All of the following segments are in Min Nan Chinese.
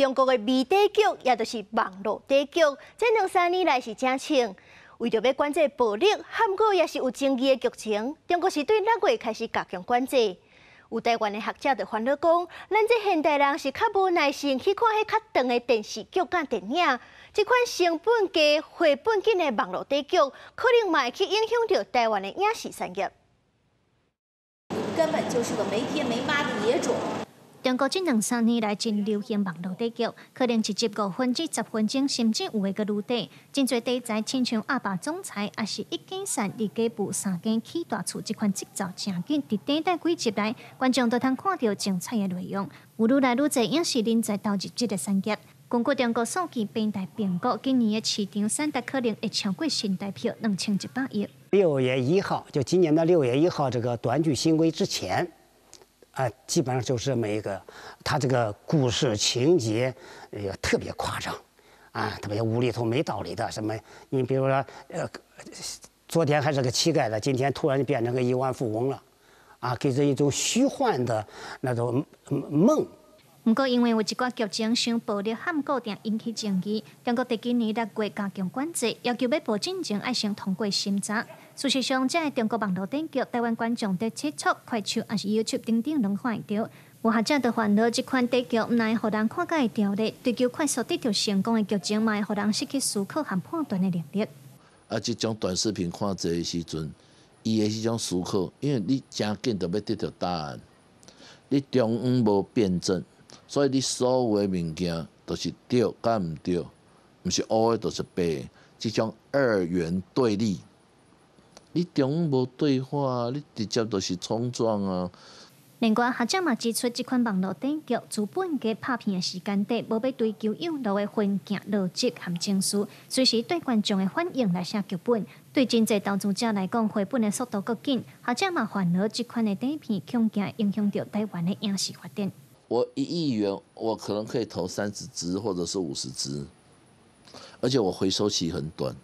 中國的微短劇，也就是網路短劇，這兩三年來是誠興。為著欲管制暴力，毋過也是有爭議的劇情，中國是對6月開始加強管制。有台灣的學者就煩惱講，咱這現代人是較無耐性去看彼較長的電視劇佮電影，這款成本低、回本緊的網路短劇，可能嘛會去影響著台灣的影視產業。根本就是個沒爹沒媽的野種。中國這兩三年來真流行網路短劇，可能一集5分至10分鐘，甚至有的閣愈短。真濟題材，親像阿霸總裁，抑是一間散二家部三間起大厝，這款節奏誠緊，佇短短幾集內，觀眾都通看著精彩的內容。有愈來愈濟影視人才投入這个產業。根據中國數據平台評估，今年的市場產值可能會超過新台票2100億。 6月1號，就今年的六月一號，這個短劇新規之前，啊，基本上就是這麼一個，他這個故事情節也特別誇張，啊，特別無厘頭、沒道理的什麼，你比如說，昨天還是個乞丐的，今天突然變成個億萬富翁了，啊，給人一種虛幻的那種夢。毋過，因為有一寡劇情傷暴力和固定引起爭議，中國佇今年6月加強管制，要求欲播進前愛先通過審查。事實上，這个中國網路短劇，台灣觀眾佇 TikTok、快手抑是 YouTube 等等攏看會著。有學者就煩惱，這款短劇毋但會予人看甲會著咧，追求快速得著成功的劇情，嘛會予人失去思考和判斷的能力。啊，這種短視頻看濟的時陣，伊的彼種思考，因為你誠緊就欲得著答案，你中央無辯證。所以你所有的物件都是對佮毋對，毋是烏的，就是白的，這種二元對立，你中央無對話，你直接就是衝撞啊。另外，學者嘛指出，這款網路短劇資本低拍片的時間短，無欲追求幼路的分鏡邏輯和情緒，隨時對觀眾的反應來寫劇本。對真濟投資者來講，回本的速度閣緊。學者嘛煩惱，這款的短片恐驚影響著台灣的影視發展。我1億元，我可能可以投30支或者是50支，而且我回收期很短，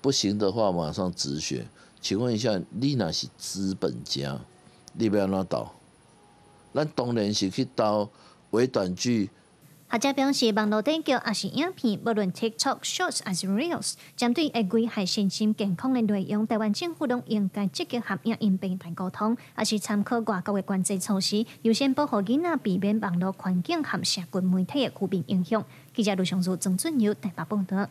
不行的話馬上止血。請問一下，你若是資本家，你欲按怎投？咱當然是去投微短劇。學者表示，網路短劇抑是影片，無論 TikTok、Shorts 抑是 Reels，針對會危害身心健康的內容，台灣政府攏應該積極和影音平台溝通，抑是參考外國的管制措施，優先保護囡仔，避免網路環境和社群媒體的負面影響。記者盧尚如、曾俊友台北報導。